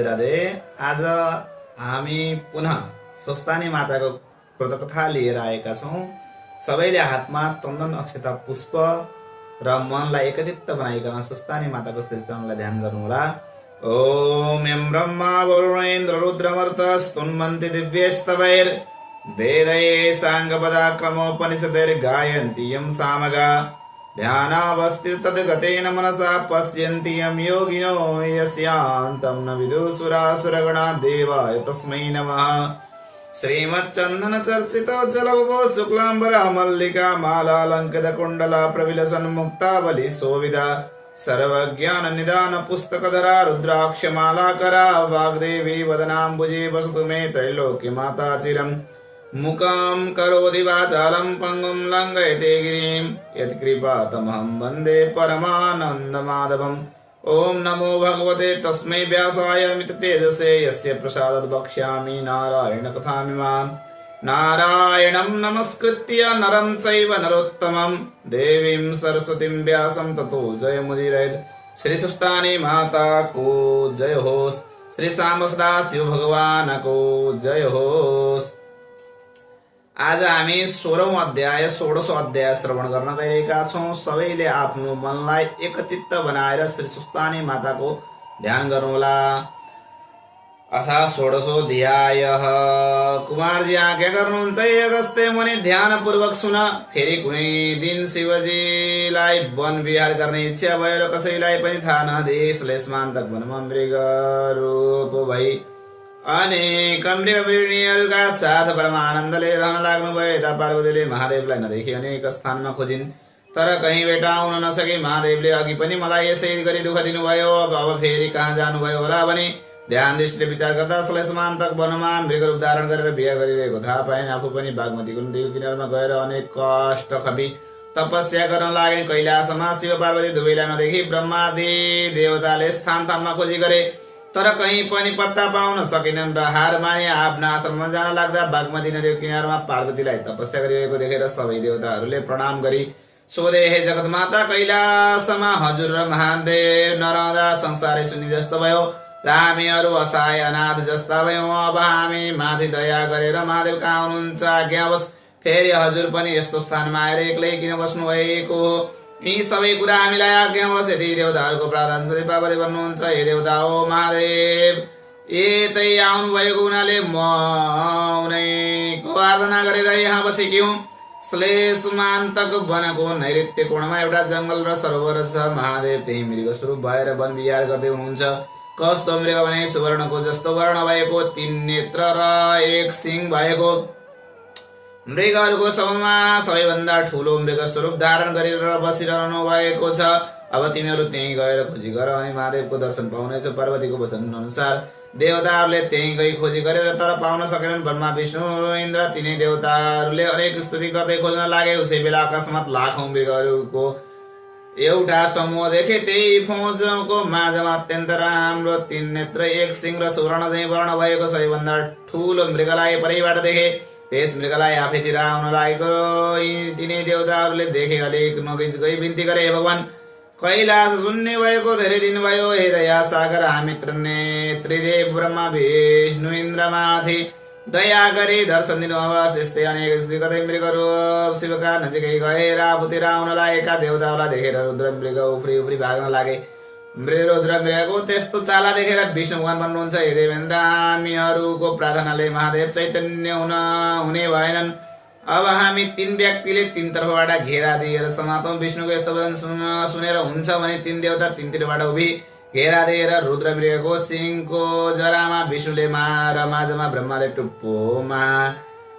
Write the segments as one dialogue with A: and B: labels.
A: राधे राधे। आज हामी पुनः स्वस्थानी माताको व्रतकथा लिएर आएका छौँ। सबैले हातमा चन्दन अक्षता पुष्प र मनलाई एकचित्त बनाइकन स्वस्थानी माताको श्रीचरणलाई ध्यान गर्नुहोला। ओम यं ब्रह्मा वरुणेन्द्र रुद्रमर्त स्तुन्वन्ति दिव्यस्तवैर् वेदैः साङ्गपदाक्रमोपनिषदैर्गायन्ति यं सामगा ध्यानावस्थित तद्गतेन मनसा पश्यन्ति यं योगिनो यस्यान्तं न विदुषुरासुरगणा देवाय तस्मै नमः। श्रीमच्चन्दन चर्चितो जलभवो शुक्लाम्बरा मल्लिका मालालङ्कृत कुण्डला प्रविलसन्मुक्तावली शोभिता सर्वज्ञान निदान पुस्तकधरा रुद्राक्षमालाकरा वाग्देवी वदनाम्बुजे वसतु मे त्रैलोक्य माता चिरम्। मुखं करोति वाचालं पङ्गुं लङ्घयते गिरिं यत्कृपातमहं वन्दे परमानन्दमाधवम्। ॐ नमो भगवते तस्मै व्यासाय मिततेजसे यस्य प्रसादात् वक्ष्यामि नारायण कथामिमाम्। नारायणं नमस्कृत्य नरं चैव नरोत्तमं देवीं सरस्वतीं व्यासं ततो जयमुदीरयेत्। श्री सुस्तानी माता को जय होस्। श्री साम्ब सदाशिव भगवान को जय होस्। आज हामी 16औं अध्याय 16औं अध्याय श्रवण गर्न गइरहेका छौं। सबैले आफ्नो मनलाई एकचित्त बनाएर श्री सुस्तानी माताको ध्यान गर्नुहोला। अथा 16औं अध्याय। कुमारजी आज्ञा गर्नुहुन्छ अगस्त्य मुनि ध्यान पूर्वक सुन। फेरि कुनै दिन शिवजीलाई वन विहार गर्ने इच्छा भयो र कसैलाई पनि थाहा नदिई श्लेषमान्तक वनमा मृग रूप भई अनेक मृगवीर्णीहरूका साथ परमानन्दले रहन लाग्नुभयो। यता पार्वतीले महादेवलाई नदेखि अनेक स्थानमा खोजिन् तर कहीँ भेटाउन नसके। महादेवले अघि पनि मलाई यसै गरी दुःख दिनुभयो, अब फेरि कहाँ जानुभयो होला भने ध्यान दृष्टिले विचार गर्दा श्लेषमान्तक वनमा मृग रूप धारण गरेर बिहा गरिरहेको थाहा पाइन्। आफू पनि बागमतीको नदीको किनारमा गएर अनेक कष्ट खपी तपस्या गर्न लागे। कैलाशमा शिव पार्वती दुवैलाई नदेखि ब्रह्मादि देवताले स्थान ठाउँमा खोजी गरे तर कहीँ पनि पत्ता पाउन सकेनन् र हार माने आफ्ना आश्रममा जान लाग्दा बागमती नदीको किनारमा पार्वतीलाई तपस्या गरिरहेको देखेर सबै देवताहरूले प्रणाम गरी सोधे, हे जगतमाता, कैलाशमा हजुर र महादेव नरहँदा संसारै शून्य जस्तो भयो र हामीहरू असहाय अनाथ जस्ता भयौं। अब हामी माथि दया गरेर महादेव कहाँ हुनुहुन्छ आज्ञा होस्। फेरि हजुर पनि यस्तो स्थानमा आएर एक्लै किन बस्नु भएको हो? यी सबै कुरा हामीलाई आज्ञा होस्। यदि देवताहरूको प्रार्थना स्वरूप पार्वती भन्नुहुन्छ, हे देवता हो महादेव, यतै आउनु भएको हुनाले म उनैको आराधना गरेर यहाँ बसेकी हुँ। श्लेषमान्तक वनको नैऋत्य कोणमा एउटा जंगल र सरोवर छ। महादेव त्यही मृग स्वरूप भएर वन विहार गर्दै हुनुहुन्छ। कस्तो मृग भने सुवर्णको जस्तो वर्ण भएको, 3 नेत्र र 1 सिंह भएको। मृगहरूको समूहमा सबैभन्दा ठूलो मृग स्वरूप धारण गरेर बसिरहनु भएको छ। अब तिमीहरू त्यहीँ गएर खोजी गर अनि महादेवको दर्शन पाउनेछ। पार्वतीको वचन अनुसार देवताहरूले त्यहीँ गई खोजी गरेर तर पाउन सकेनन्। ब्रह्मा विष्णु इन्द्र तिनै देवताहरूले अनेक स्तुति गर्दै खोज्न लागे। उसै बेला अकस्मात लाखौं मृगहरूको एउटा समूह देखे। त्यही फौजको माझमा अत्यन्त राम्रो 3 नेत्र 1 सिंह र सुवर्ण झैं वर्ण भएको सबैभन्दा ठूलो मृगलाई परैबाट देखे। त्यस मृगलाई आफैतिर आउन लागेको तिनै देवताहरूले देखे। अलिक नजिक गई बिन्ती गरे, हे भगवान, कैलाश शून्य भएको धेरै दिन भयो। हे दया सागर, हामी त्रिदेव ब्रह्मा विष्णु इन्द्रमाथि दया गरी दर्शन दिनुहोस्। यस्तै अनेक कतै मृगहरू शिवका नजिकै गएर आफूतिर आउन लागेका देवताहरूलाई देखेर रुद्र मृग उफ्री उफ्री भाग्न लागे। रुद्र मृगको त्यस्तो चाला देखेर विष्णु भगवान भन्नुहुन्छ, हे देवेन्द्र, हामीहरूको प्रार्थनाले महादेव चैतन्य हुने भएनन्। अब हामी 3 व्यक्तिले 3 तर्फबाट घेरा दिएर समातौं। विष्णुको यस्तो वचन सुनेर हुन्छ भने 3 देवता 3 तिरबाट उभि घेरा दिएर रुद्र मृगको सिंहको जरामा विष्णुले र माझमा ब्रह्माले टुप्पोमा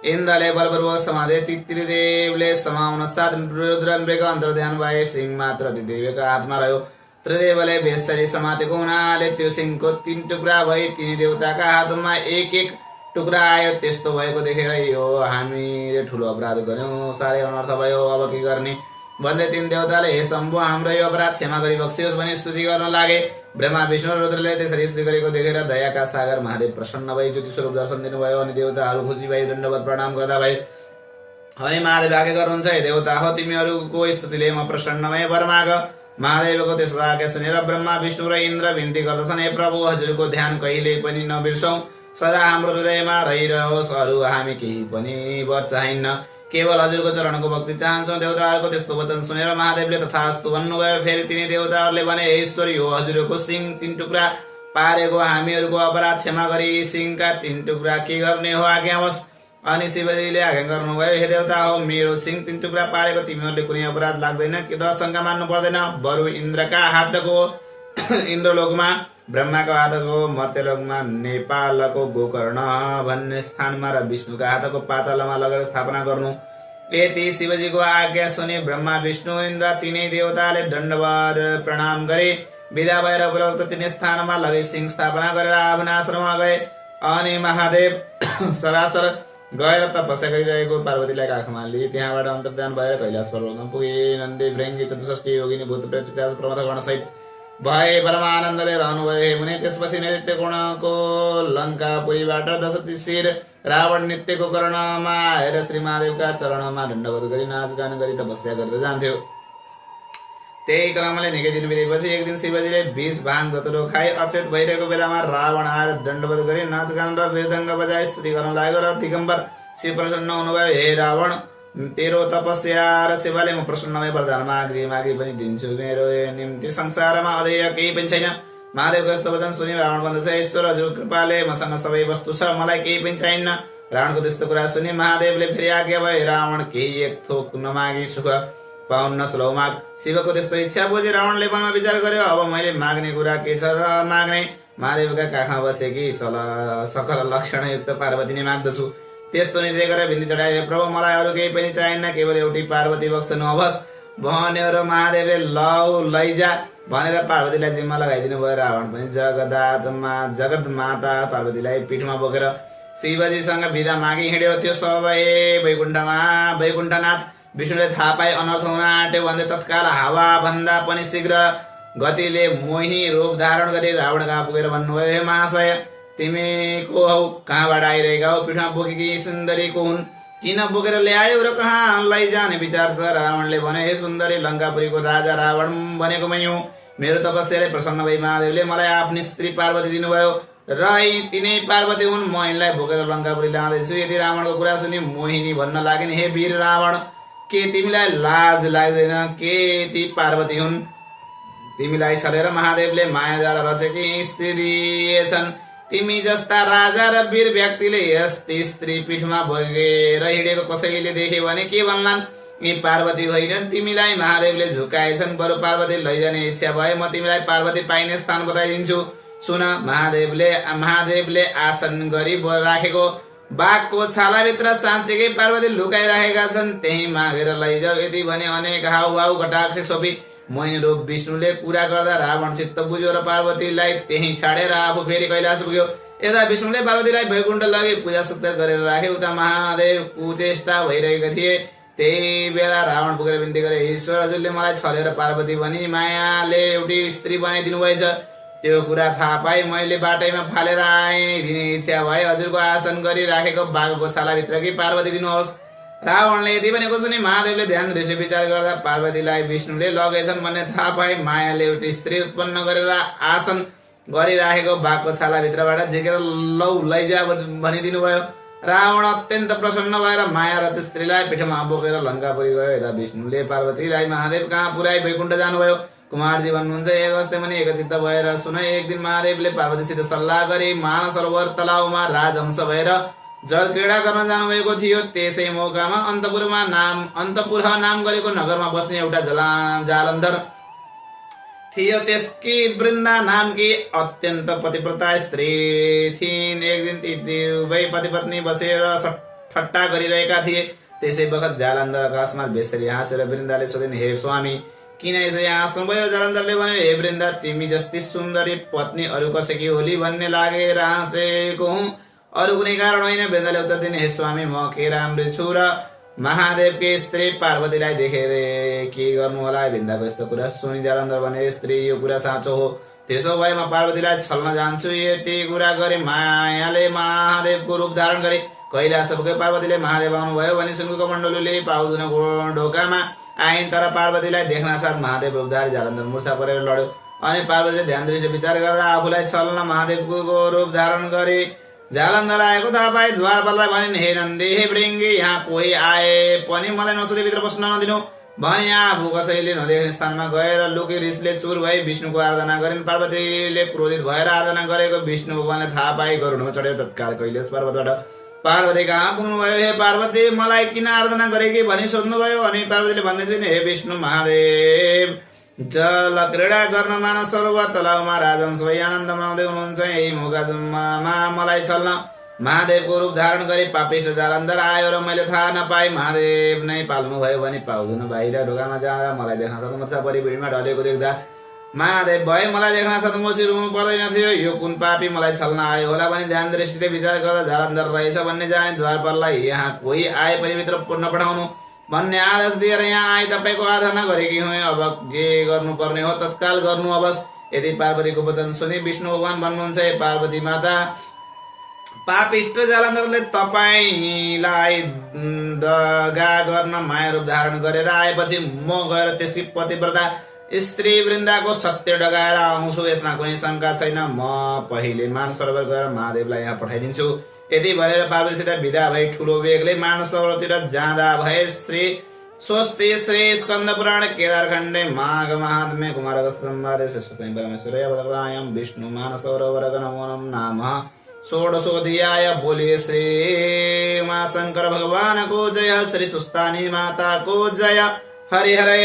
A: इन्द्रले बलपूर्वक समाधे। त्रिदेवले समाउन साथ रुद्र मृग अन्तर्ध्यान भए। सिंह मात्र त्रिदेवका हातमा रह्यो। त्रिदेवले बेसरी समातेको हुनाले त्यो सिंहको 3 टुक्रा भई तिनी देवताका हातमा 1-1 टुक्रा आयो। त्यस्तो भएको देखेर यो हामीले ठूलो अपराध गर्यौं, साह्रै अनर्थ भयो, अब के गर्ने भन्दै 3 देवताले, हे शम्भु, हाम्रो यो अपराध क्षमा गरी बक्सियोस् भनी स्तुति गर्न लागे। ब्रह्मा विष्णु र रुद्रले त्यसरी स्तुति गरेको देखेर दयाका सागर महादेव प्रसन्न भई ज्योति स्वरूप दर्शन दिनुभयो अनि देवताहरू खुसी भई दण्डवत प्रणाम गर्दा भए। अनि महादेव आज्ञा गर्नुहुन्छ, हे देवता हो, तिमीहरूको स्तुतिले म प्रसन्न भए, वर माग। महादेवको त्यसो आज्ञा सुनेर ब्रह्मा विष्णु र इन्द्र बिन्ती गर्दछन्, हे प्रभु हजुरको ध्यान कहिले पनि नबिर्सौं, सदा हाम्रो हृदयमा रहिरहोस्, अरू हामी केही पनि वर चाहिन्न, केवल हजुरको चरणको भक्ति चाहन्छौं। देवताहरूको त्यस्तो वचन सुनेर महादेवले तथास्तु भन्नुभयो। फेरि तिनी देवताहरूले भने, हे ईश्वरी हो, हजुरको सिंह 3 टुक्रा पारेको हामीहरूको अपराध क्षमा गरी सिंहका 3 टुक्रा के गर्ने हो आज्ञा होस्। अनि शिवजीले आज्ञा गर्नुभयो, हे देवता हो, मेरो सिंह 3 टुक्रा पारेको तिमीहरूले कुनै अपराध लाग्दैन र शंका मान्नु पर्दैन, बरु इन्द्रका हातको इन्द्रलोकमा, ब्रह्माको हातको मर्त्यलोकमा, नेपालको गोकर्ण भन्ने स्थानमा र विष्णुका हातको पातालमा लगेर स्थापना गर्नु। यति शिवजीको आज्ञा सुनि ब्रह्मा विष्णु इन्द्र तीनै देवताले दण्डवत प्रणाम गरे। विदा भएर उपरोक्त 3 स्थानमा लगे सिंह स्थापना गरेर आफ्नो आश्रममा गए। अनि महादेव सरासर गएर तपस्या गरिरहेको पार्वतीलाई काखमा लिए। त्यहाँबाट अन्तर्धान भएर कैलाश पर्वतमा पुगे। नन्दी भृङ्गी 64 योगिनी भूत प्रेत पिशाच प्रमथ गणसहित भए परमानन्दले रहनुभयो। हे मुनि, त्यसपछि नृत्य कोणको लङ्कापुरीबाट 10 शिर रावण नृत्यको कर्णमा आएर श्री महादेवका चरणमा दण्डवत गरी नाचगान गरी तपस्या गरेर जान्थ्यो। त्यही क्रमले निकै दिन बितेपछि एक दिन शिवजीले 20 भाङ धतुरो खाई अचेत भइरहेको बेलामा रावण आएर दण्डवत गरी नाचगान र मृदङ्ग बजाई स्तुति गर्न लाग्यो र दिगम्बर शिव प्रसन्न हुनुभयो। हे रावण, तेरो तपस्या र सेवाले म प्रसन्न भए वरदान मागी पनि दिन्छु, मेरो निम्ति संसारमा अधेय केही पनि छैन। महादेवको यस्तो वचन सुनि रावण भन्दछ, ईश्वर हजुर कृपाले मसँग सबै वस्तु छ, मलाई केही पनि चाहिन्न। रावणको त्यस्तो कुरा सुनि महादेवले फेरि आज्ञा भए, रावण केही एक थोक नमागी सुख पाउन्न सुलभ माग। शिवको त्यस्तो इच्छा बुझी रावणले मनमा विचार गर्यो, अब मैले माग्ने कुरा के छ र माग्ने? महादेवका काखमा बसेकी सकल लक्षणयुक्त पार्वती नै माग्दछु। त्यस्तो निश्चय गरेर बिन्ती चढाए, प्रभु मलाई अरू केही पनि चाहिन्न, केवल एउटी पार्वती बक्सनु अवश्य भन्यो। र महादेवले लौ लैजा भनेर पार्वतीलाई जिम्मा लगाइदिनु भयो। रावण पनि जगत माता पार्वतीलाई पिठमा बोकेर शिवजीसँग विदा मागी हिँड्यो। त्यो सबै वैकुण्ठनाथ विष्णुले थाहा पाए अनर्थ हुन आँट्यो भन्दै तत्काल हावा भन्दा पनि शीघ्र गतिले मोहिनी रूप धारण गरी रावण कहाँ पुगेर भन्नुभयो, हे महाशय, तिमी को हौ, कहाँबाट आइरहेका हौ, पिठमा बोकेकी सुन्दरी को हुन्, किन बोकेर ल्यायो र कहाँ लैजाने विचार छ? रावणले भने, हे सुन्दरी, लङ्कापुरीको राजा रावण भनेको मै हुँ। मेरो तपस्याले प्रसन्न भई महादेवले मलाई आफ्नी स्त्री पार्वती दिनुभयो र तिनै पार्वती हुन्। म यिनलाई बोकेर लङ्कापुरी लाँदैछु। यदि रावणको कुरा सुनि मोहिनी भन्न लागिन्, हे वीर रावण, के तिमीलाई लाज लाग्दैन? के ती पार्वती हुन्? तिमीलाई छलेर महादेवले मायाद्वारा रचेकी स्त्री दिएछन्। तिमी जस्ता राजा र वीर व्यक्तिले यस्ती स्त्री पीठमा बोकेर हिँडेको कसैले देख्यो भने के भन्लान्? यी पार्वती होइनन्, तिमीलाई महादेवले झुकाएछन्। बरु पार्वती लैजाने इच्छा भए म तिमीलाई पार्वती पाइने स्थान बताइदिन्छु। सुन, महादेवले आसन गरी राखेको बाघको छालाभित्र साँच्चीकै पार्वती लुकाइराखेका छन्, त्यही मागेर लैजाऊ। यति भने अनेक हाउभाउ कटाक्ष छोपी मोहिनी रूप विष्णुले पूरा गर्दा रावण चित्त बुझ्यो र पार्वतीलाई त्यही छाडेर आफू फेरि कैलाश पुग्यो। यता विष्णुले पार्वतीलाई वैकुण्ठ लगे पूजा सत्कार गरेर राखे। उता महादेव कुचेष्टा भइरहेका थिए। त्यही बेला रावण पुगेर बिन्ती गरे, ईश्वर हजुरले मलाई छलेर पार्वती भनी मायाले एउटी स्त्री बनाइदिनु भएछ। त्यो कुरा थाहा पाए मैले बाटैमा फालेर आइदिने इच्छा भए हजुरको आसन गरी राखेको बाघको छालाभित्रकी पार्वती दिनुहोस्। रावणले यति भनेको सुनि महादेवले ध्यान दृष्टि विचार गर्दा पार्वतीलाई विष्णुले लगेछन् भन्ने थाहा पाए मायाले एउटी स्त्री उत्पन्न गरेर आसन गरिराखेको बाघको छालाभित्रबाट झिकेर लौ लैजा भनिदिनु भयो। रावण अत्यन्त प्रसन्न भएर माया रच स्त्रीलाई पिठमा बोकेर लङ्कापुरी गयो। यता विष्णुले पार्वतीलाई महादेव कहाँ पुर्याई वैकुण्ठ जानुभयो। कुमारजी भन्नुहुन्छ, एक अवस्था पनि एकचित्त भएर सुन। एक दिन महादेवले पार्वतीसित सल्लाह गरी मानसरोवर तलाउमा राजहंस भएर जल क्रीडा गर्न जानुभएको थियो। त्यसै मौकामा अन्तपुर नाम गरेको नगरमा बस्ने एउटा जालन्धर थियो। त्यसकी वृन्दा नामकी अत्यन्त पतिव्रता स्त्री थिइन्। एक दिन ती दुवै पति पत्नी बसेर ठट्टा गरिरहेका थिए। त्यसै बखत जालन्धर अकस्मात बेसरी हाँसेर वृन्दाले सोधिन्, हे स्वामी, किन यसै हाँस्नुभयो? जालन्धरले भन्यो, हे वृन्दा, तिमी जस्ती सुन्दरी पत्नी अरू कसैकी होली भन्ने लागेर हाँसेको हुँ, अरू कुनै कारण होइन। वृन्दाले उत्तर दिने, हे स्वामी, म के राम्री छु र महादेवकी स्त्री पार्वतीलाई देखेर के गर्नु होला? वृन्दाको यस्तो कुरा सुनि जालन्धर भने, स्त्री, यो कुरा साँचो हो, त्यसो भए म पार्वतीलाई छल्न जान्छु। यति कुरा गरी मायाले महादेवको रूप धारण गरे। कैलाश पुगे पार्वतीले महादेव आउनुभयो भने सुनको कमण्डलुले पाउदुनको ढोकामा आइन् तर पार्वतीलाई देख्नासाथ महादेव रूपधारी जालन्धर मूर्छा परेर लड्यो। अनि पार्वतीले ध्यान दृष्टि विचार गर्दा आफूलाई छल्न महादेवको रूप धारण गरे। जालन्धर आएको थाहा पाए द्वारपाललाई भनिन्, हे नन्दी, हे वृङ्गी, यहाँ कोही आए पनि मलाई नसोधी भित्र बस्न नदिनु भने आफू कसैले नदेख्ने स्थानमा गएर लुकी रिसले चुर भई विष्णुको आराधना गरिन्। पार्वतीले क्रोधित भएर आराधना गरेको विष्णु भगवानले थाहा पाई गरुडमा चढ्यो। तत्काल कैलाश पर्वतबाट पार्वती कहाँ पुग्नुभयो। हे पार्वती, मलाई किन आराधना गरेकी भनी सोध्नुभयो। अनि पार्वतीले भन्दैछिन्, हे विष्णु महादेव, जल क्रीडा गर्न मानस सरोवर तलाउमा राजन सबै आनन्द मनाउँदै हुनुहुन्छ। यही मौकामा मलाई छल्न महादेवको रूप धारण गरी पापिष्ट जालन्धर आयो र मैले थाहा नपाई महादेव नै पाल्नु भयो भने पाउँदैन। बाहिर ढोकामा जाँदा मलाई देख्न साथ मूर्छा परि भुइँमा ढलेको देख्दा महादेव भए मलाई देख्न साथ मोची रुनु पर्दैन थियो। यो कुन पापी मलाई छल्न आयो होला भने ध्यान दृष्टिले विचार गर्दा जालन्धर रहेछ भन्ने जाने द्वारपाललाई यहाँ कोही आए पनि भित्र नपठाउनु भन्ने आदेश दिएर यहाँ आए तपाईँको आराधना गरेकी हुँ। अब जे गर्नुपर्ने हो तत्काल गर्नु अवश्य। यदि पार्वतीको वचन सुनि विष्णु भगवान भन्नुहुन्छ, हे पार्वती माता, पापिष्ट जालन्धरले तपाईँलाई दगा गर्न माया रूप धारण गरेर आएपछि म गएर त्यसकी पतिव्रता स्त्री वृन्दाको सत्य डगाएर आउँछु। यसमा कुनै शङ्का छैन। म पहिले मानस सरोवर गएर महादेवलाई यहाँ पठाइदिन्छु। यति भनेर पार्वतीसित विदा भई ठुलो वेगले मानस सरोवरतिर जाँदा भए श्री स्वस्ति श्री स्कन्द पुराण केदारखण्डे माघ महात्म्य कुमार अगस्त संवादे श्रेष्ठतम परमेश्वरयां विष्णु मानस सरोवर गणमोनम नाम षोडशोऽध्याय। बोलिए श्री उमा शंकर भगवान को जय, श्री सुस्तानी माता को जय। हरि हरे।